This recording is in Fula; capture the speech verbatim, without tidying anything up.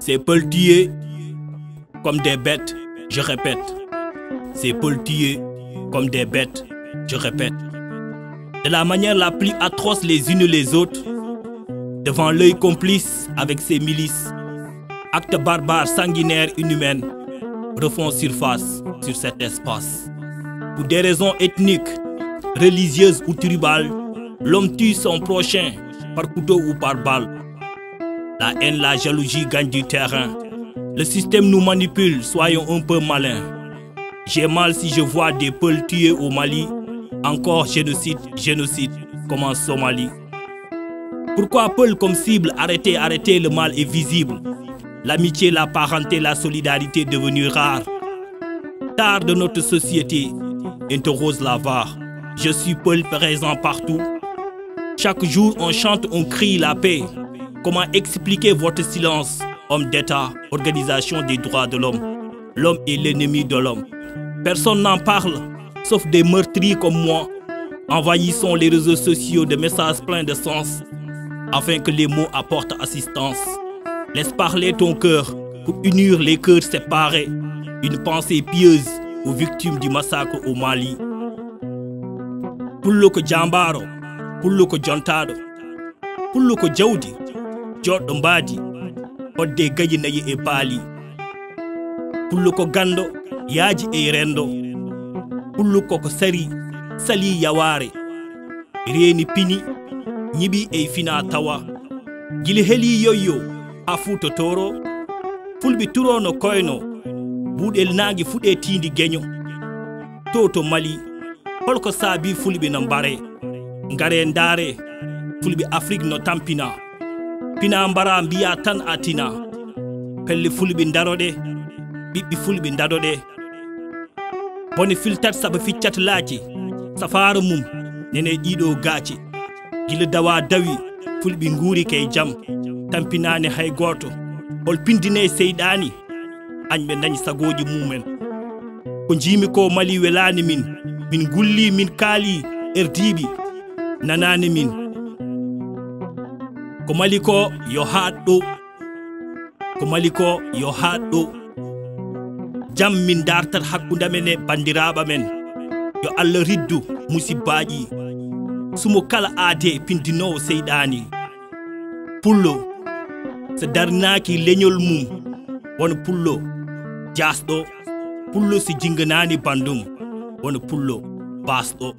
Ces Peuls tués comme des bêtes, je répète. Ces Peuls tués comme des bêtes, je répète. De la manière la plus atroce les unes les autres, devant l'œil complice avec ces milices, actes barbares, sanguinaires, inhumains, refont surface sur cet espace. Pour des raisons ethniques, religieuses ou tribales, l'homme tue son prochain par couteau ou par balle. La haine, la jalousie gagnent du terrain. Le système nous manipule, soyons un peu malins. J'ai mal si je vois des Peuls tués au Mali. Encore génocide, génocide, comme en Somalie. Pourquoi Peul comme cible? Arrêtez, arrêtez, le mal est visible. L'amitié, la parenté, la solidarité devenues rares. Tard de notre société, interroge la var. Je suis Peul présent partout. Chaque jour, on chante, on crie la paix. Comment expliquer votre silence? Homme d'État, organisation des droits de l'homme. L'homme est l'ennemi de l'homme. Personne n'en parle, sauf des meurtriers comme moi. Envahissons les réseaux sociaux de messages pleins de sens, afin que les mots apportent assistance. Laisse parler ton cœur pour unir les cœurs séparés. Une pensée pieuse aux victimes du massacre au Mali. Pullo ko jambaaro, pullo ko jontaaɗo, pullo ko jawdi, joɗɗo mbaadi, fodde gaƴi nayi e baali. Pullo ko ganndo, yaaji e renndo. Pullo koko sari, sali yawaare. Reeni pini, ñiɓi e fina tawa. Gila heli yoyyo, haa Fuuta Tooro. Fulɓe turono koyno, buuɗel naange fuɗe tiindi geño. To to Mali, holko saabi fulɓe no mbare? Ngare ndaare, fulɓe Afrik no tampina. Pina mbara mbiya tan a tina. Pelle fulɓe ndaroɗe, ɓiɓɓe fulɓe ndadoɗe. Bone filtat saba ficcat laaci, safaara mum nene ɗiɗo gaaci. Gila dawa dawi, fulɓe nguuri kay jam, tampinaani hay gooto. Hol pindine seyɗaani, añɓe dañ sagooji mumen. Ko njiimi ko Mali welaani min, min ngulli, min kaali, erdiiɓi nanaani min. Ko Mali ko yo haaɗ ɗo, ko Mali ko yo haaɗ ɗo. Jam min dartat hakkunde men e banndiraaɓe men. Yo Allah riddu musibbaaji. Sumo kala aade pindinoowo seyɗaani. Pullo, so darnaaki leñol mum, won pullo jaasɗo. Pullo so jinnganaani banndum, won pullo baasɗo.